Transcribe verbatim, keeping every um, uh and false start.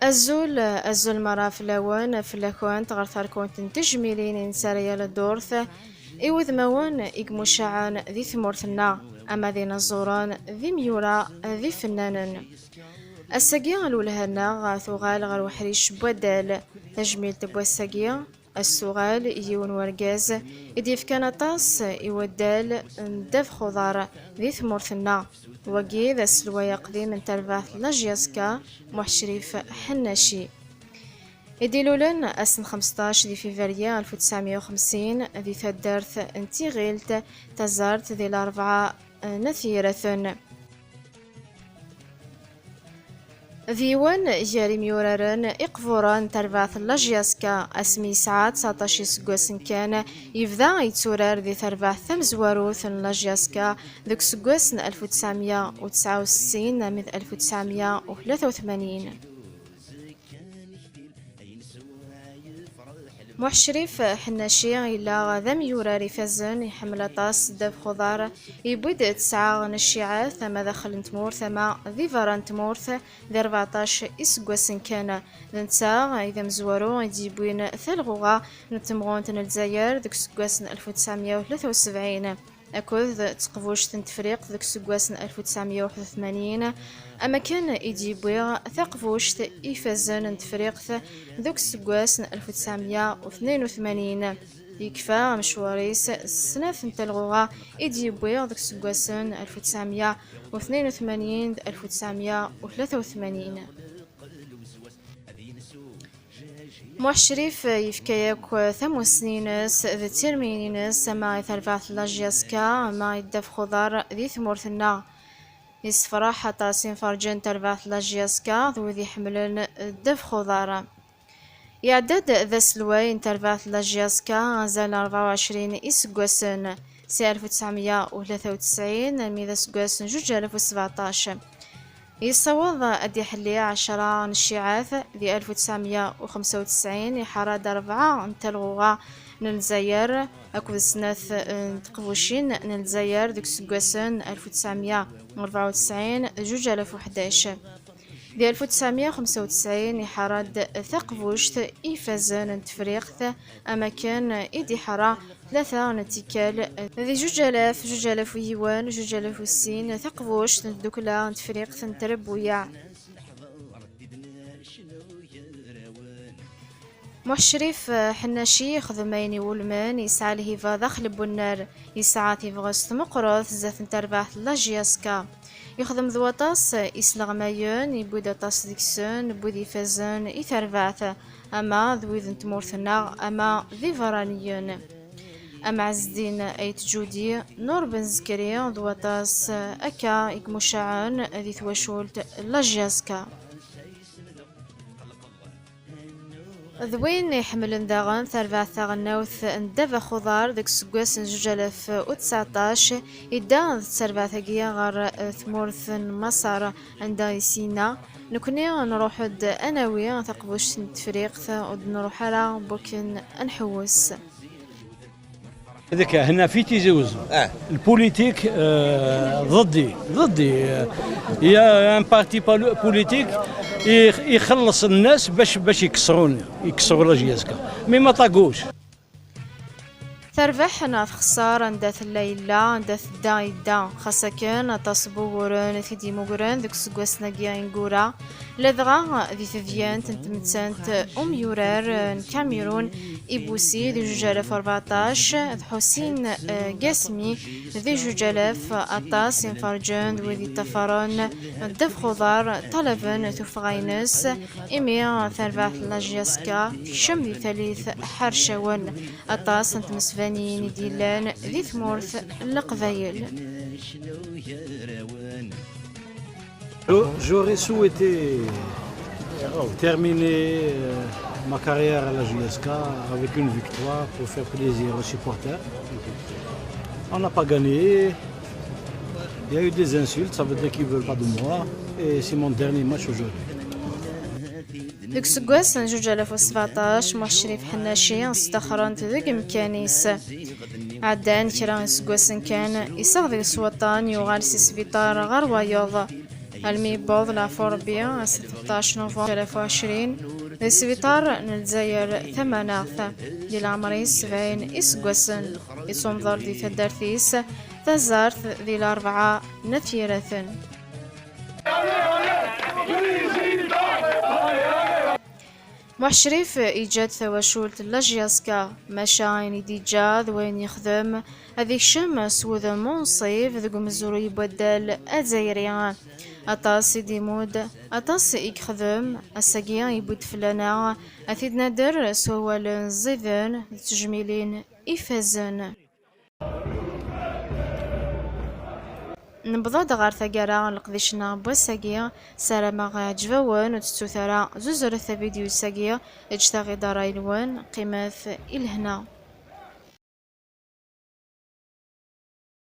Azul, azul merra fell-awen, fell-akent, ɣer terkunt n tejmilin i nesɛa yal ddurt, i wudmawen i imucaɛen di tmurt-nneɣ, ama d inaẓuren, d imyura, d ifennanen. Ass-agi, lwelha-nneɣ tuɣal ɣer uḥric n waddal. Tajmilt n wass-agi, a s-tuɣal i yiwen wergaz i d-yefkan aṭas i waddal n ddabex uḍar di tmurt-nneɣ. Wagi d aselway aqdim n terbaɛt n la J S K, Muḥ Crif Ḥennaci, i d-ilulen ass n xemseṭṭac di février alef u tesɛemya u xemsin di taddart n Tiɣilt Tazart di Larebɛa n At Yiraten. D yiwen gar imyuraren iqburen n terbaɛt n la J S K, asmi yesɛa tseɛṭac iseggasen kan, yebda yetturar di terbaɛt tamezwarut n la J S K deg useggas n alef u tesɛemya u tesɛa u settin armi d alef u tesɛemya u tlata u tmanyin. Muḥ Crif Ḥennaci yella d amyurar ifazen, iḥemmel aṭas ddabex uḍar, yewwi-d ttesɛa n cciɛat, ama daxel n tmurt, ama di berra n tmurt, di rbeɛṭac iseggasen kan. D netta i d amezwaru i d-yewwin talɣuɣa n temɣunt n Lezzayer deg useggas n alef u tesɛemya u tlata u sebɛin, akked teqbuct n Tefriqt deg useggas n alef u tesɛemya u waḥed u tmanyin, am akken i d-yewwi taqbuct ifazen n Tefriqt deg useggas n alef u tesɛemya u tnin u tmanyin. Yekfa amecwar-is s snat n talɣuɣa i d-yewwi deg useggasen alef u tesɛemya u tnin u tmanyin d alef u tesɛemya u tlata u tmanyin. Muḥ Crif yefka yakk tamussni-ines d tirmiyin-ines, ama i terbaɛt n la J S K, ama i ddabex uḍar di tmurt-nneɣ. Yessefraḥ aṭas imferǧen n terbaɛt n la J S K d wid iḥemmlen ddabex uḍar. Iɛedda-d d aselway n terbaɛt n la J S K azal n rebɛa u ɛecrin iseggasen, si alef u tesɛemya u tlata u tesɛin armi d aseggas n zuǧ alaf u sbeɛṭac. Yessaweḍ ad d-iḥelli ɛecra n cciɛat. Di alef u tesɛemya u xemsa u tesɛin, iḥerr-d rebɛa n talɣuɣa n Lezzayer akked snat n teqbucin n Lezzayer deg iseggasen alef u tesɛemya u rebɛa u tesɛin d zuǧ alaf u ḥdac. Di alef u tesɛemya u xemsa u tesɛin, iḥerr-d taqbuct ifazen n Tefriqt, am akken i d-iḥerra tlata n tikkal di zuǧ alaf, zuǧ alaf u yiwen, zuǧ alaf u sin, taqbuct n tdukla n Tefriqt n Trebbuyaɛ. Muḥ Crif Ḥennaci yexdem ayen iwulmen, yesɛa lhiba daxel n wennar, yesɛa tibɣest meqqret zdat n terbaɛt n la J S K. Yexdem d waṭas isleɣmayen, yewwi-d aṭas deg-sen n wid ifazen i terbaɛt, ama d wid n tmurt-nneɣ, ama d iberraniyen. Am Ɛezdin Ayt Ǧudi, Nur Ben Zekri, d waṭas akka i imucaɛen di twacult n la J S K. D win iḥemmlen daɣen tarbaɛt taɣelnawt n ddabex uḍar deg useggas n zuǧ alaf u tseɛṭac, idda d tarbaɛt-agi ɣer tmurt n Maṣer, anda i s-yenna: "Nekni nruḥ-d ad nawi taqbuct n Tefriqt, ur d-nruḥ ara n wakken ad nḥewwes." هذاك هنا في تيزي وزو. البوليتيك، آه، ضدي، ضدي. آه، يا ان بارتي بالو-، بوليتيك يخ-، يخلص الناس باش، باش يكسروني، يكسروا لا جي اس كا. مي ما طاقوش. Terbeḥ neɣ texṣer, anda tella yella, anda tedda yedda. Xas akken, aṭas n wuguren i t-id-yemmugren deg useggasen-agi ineggura. Ladɣa di tedyant n tmettant umyurar n Kamirun, Ibusi di zuǧ alaf u rbeɛṭac d Ḥusin, eh, Gasmi di zuǧ alaf, aṭas imferǧen d wid yeṭṭafaren ddabex uḍar ṭṭalaben tuffɣa-ines, imi tarbaɛt n la J S K tekcem di tallit ḥercawen. Aṭas n tmesbanin i d-yellan di tmurt n Leqbayel. Je- J'aurais souhaité terminer, euh, ma carrière à la J S K avec une victoire pour faire plaisir aux supporters. On n'a pas gagné. Il y a eu des insultes, ça veut dire qu'ils veulent pas de moi. Et c'est mon dernier match aujourd'hui. Deg useggas n zuǧ alaf u sbeɛṭac, Muḥ Crif Ḥennaci sdaxren-t deg umkan-is. Ɛeddan kra iseggasen kan, iseɣ deg-s waṭṭan, yuɣal si sbiṭar ɣer wayeḍ. Almi yewweḍ leɛfu Rebbi ass n tleṭṭac November alef u ɛecrin, di sbiṭar n Lezzayer tamaneɣt, di leɛmer-is sebɛin iseggasen, yettunḍer di taddart-is Tazart di Larebɛa n At Yiraten. Muḥ Crif yeǧǧa-d tawacult n la J S K, maca ayen i d-yeǧǧa d wayen yexdem ad ikcem s wudem unṣib deg umezruy n waddal azzayri. Aṭas i d-imudd, aṭas i yexdem, ass-agi yewwi-d fell-aneɣ ad t-id-nader s wawalen ẓiden d tejmilin ifazen. Newweḍ-d ɣer taggara n leqdic-nneɣ n wass-agi. Ssarameɣ iɛǧeb-awen, ur tettut ara, zuzret tavidyut-agi, ǧǧet-aɣ-id ṛṛay-nwen, qqimet i lehna.